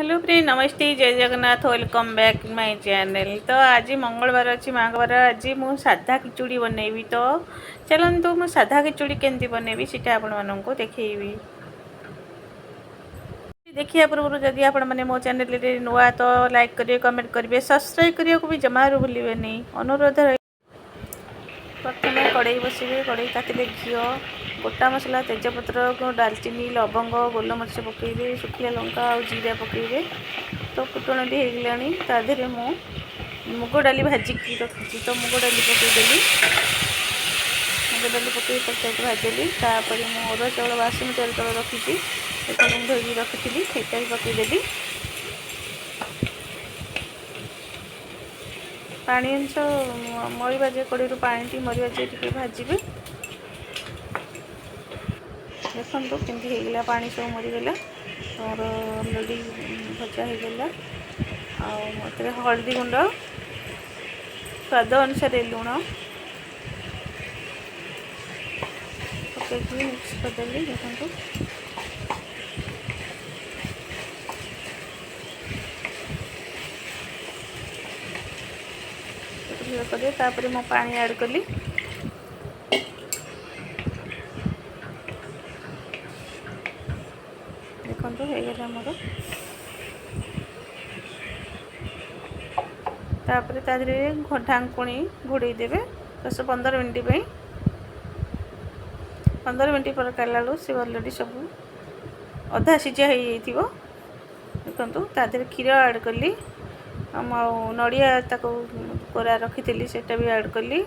Hello friend, ନମସ୍ତେ, ଜୟ Jagannath. Welcome back my channel. ତ ଆଜି ମଙ୍ଗଳବାର ଅଛି, ମାଙ୍କ ବାର। ଆଜି ମୁଁ ସାଧା ଖିଚୁଡ଼ି ବନେଇବି। ତ ଚାଲନ୍ତୁ, ମୁଁ ସାଧା ଖିଚୁଡ଼ି କେମିତି ବନେଇବି, ସେଇଟା ଆପଣମାନଙ୍କୁ ଦେଖେଇବି। ଦେଖିବା ପୂର୍ବରୁ ଯଦି ଆପଣମାନେ ମୋ ଚ୍ୟାନେଲରେ ନୂଆ, ତ ଲାଇକ୍ କରିବେ, କମେଣ୍ଟ କରିବେ, ସବସ୍କ୍ରାଇବ୍ କରିବାକୁ ବି ଜମାରୁ ଭୁଲିବେନି, ଅନୁରୋଧ। ପ୍ରଥମେ କଡ଼େଇ ବସିବେ। କଡ଼େଇ ତାତିଲେ ଘିଅ, ଗୋଟା ମସଲା, ତେଜପତ୍ର, ଡାଲଚିନି, ଲବଙ୍ଗ, ଗୋଲମରିଚ ପକାଇବେ, ଶୁଖିଲା ଲଙ୍କା ଆଉ ଜିରା ପକାଇବେ। ତ ଫୁଟଣଟି ହେଇଗଲାଣି। ତା ଦେହରେ ମୁଁ ମୁଗ ଡାଲି ଭାଜିକି ରଖିଛି, ତ ମୁଗ ଡାଲି ପକାଇଦେଲି। ମୁଗ ଡାଲି ପକାଇ ତରକାରୀ ଭାଜିଦେଲି। ତାପରେ ମୁଁ ଅରୁଆ ଚାଉଳ, ବାସୁମତୀ ଚାଉଳ ରଖିଛି, ସେଟାକୁ ମୁଁ ଧୋଇକି ରଖିଥିଲି, ସେଇଟା ବି ପକାଇଦେଲି। ପାଣି ଅଂଶ ମରିବା ଯାଏ, କଡ଼େଇରୁ ପାଣିଟି ମରିବା ଯାଏ ଟିକେ ଭାଜିବେ। ଦେଖନ୍ତୁ କେମିତି ହେଇଗଲା, ପାଣି ସବୁ ମରିଗଲା, ମୋର ଅଲରେଡ଼ି ଭଜା ହେଇଗଲା। ଆଉ ଏଥିରେ ହଳଦୀ ଗୁଣ୍ଡ, ସ୍ୱାଦ ଅନୁସାରେ ଲୁଣ ପକାଇକି ମିକ୍ସ କରିଦେଲି। ଦେଖନ୍ତୁ, କରିବେ। ତାପରେ ମୁଁ ପାଣି ଆଡ଼୍ କଲି। ଦେଖନ୍ତୁ, ହେଇଗଲା ଆମର। ତାପରେ ତା ଦେହରେ ଢାଙ୍କୁଣୀ ଘୋଡ଼େଇ ଦେବେ 10-15 ମିନିଟ୍ ପାଇଁ। 15 ମିନିଟ୍ ପରେ କାଢ଼ିଲା ବେଳକୁ ସେ ଅଲରେଡ଼ି ସବୁ ଅଧା ସିଝା ହେଇଯାଇଥିବ। ଦେଖନ୍ତୁ, ତା ଦେହରେ କ୍ଷୀର ଆଡ଼୍ କଲି ଆଉ ନଡ଼ିଆ ତାକୁ କୋରା ରଖିଥିଲି, ସେଇଟା ବି ଆଡ଼୍ କଲି।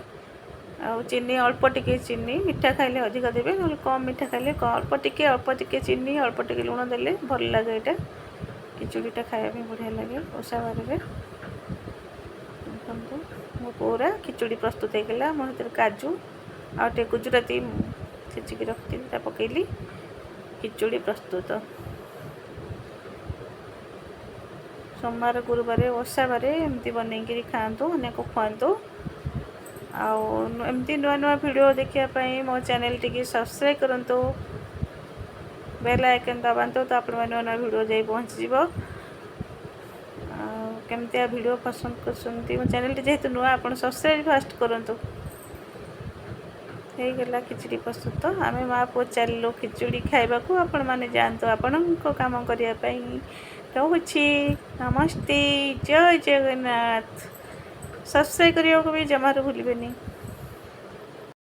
ଆଉ ଚିନି, ଅଳ୍ପ ଟିକେ ଚିନି। ମିଠା ଖାଇଲେ ଅଧିକ ଦେବେ, ନହେଲେ କମ୍ ମିଠା ଖାଇଲେ ଅଳ୍ପ ଟିକେ। ଅଳ୍ପ ଟିକେ ଚିନି, ଅଳ୍ପ ଟିକେ ଲୁଣ ଦେଲେ ଭଲ ଲାଗେ। ଏଇଟା ଖିଚୁଡ଼ିଟା ଖାଇବା ପାଇଁ ବଢ଼ିଆ ଲାଗେ ଓଷା ବାରରେ। ଦେଖନ୍ତୁ, ମୋ ପୁରା ଖିଚୁଡ଼ି ପ୍ରସ୍ତୁତ ହେଇଗଲା। ମୁଁ ସେଥିରେ କାଜୁ ଆଉ ଟିକେ ଗୁଜୁରାତି ଛେଚିକି ରଖିଥିଲି, ତା ପକାଇଲି। ଖିଚୁଡ଼ି ପ୍ରସ୍ତୁତ। ସୋମବାର, ଗୁରୁବାର, ଓଷା ବାର ଏମିତି ବନେଇକିରି ଖାଆନ୍ତୁ, ଅନ୍ୟକୁ ଖୁଆନ୍ତୁ। ଆଉ ଏମିତି ନୂଆ ନୂଆ ଭିଡ଼ିଓ ଦେଖିବା ପାଇଁ ମୋ ଚ୍ୟାନେଲ୍ ଟିକେ ସବସ୍କ୍ରାଇବ୍ କରନ୍ତୁ, ବେଲ୍ ଆଇକନ୍ ଦବାନ୍ତୁ, ତ ଆପଣମାନେ ନୂଆ ନୂଆ ଭିଡ଼ିଓ ଯାଇ ପହଞ୍ଚିଯିବ। ଆଉ କେମିତିଆ ଭିଡ଼ିଓ ପସନ୍ଦ କରୁଛନ୍ତି, ମୋ ଚ୍ୟାନେଲ୍ଟି ଯେହେତୁ ନୂଆ, ଆପଣ ସବସ୍କ୍ରାଇବ୍ ଫାଷ୍ଟ କରନ୍ତୁ। ହେଇଗଲା ଖିଚୁଡ଼ି ପ୍ରସ୍ତୁତ। ଆମେ ମା ପୁଅ ଚାଲିଲୁ ଖିଚୁଡ଼ି ଖାଇବାକୁ। ଆପଣମାନେ ଯାଆନ୍ତୁ ଆପଣଙ୍କ କାମ କରିବା ପାଇଁ। ରହୁଛି, ନମସ୍ତେ, ଜୟ ଜଗନ୍ନାଥ। ସବସ୍କ୍ରାଇବ୍ କରିବାକୁ ବି ଜମାରୁ ଭୁଲିବେନି।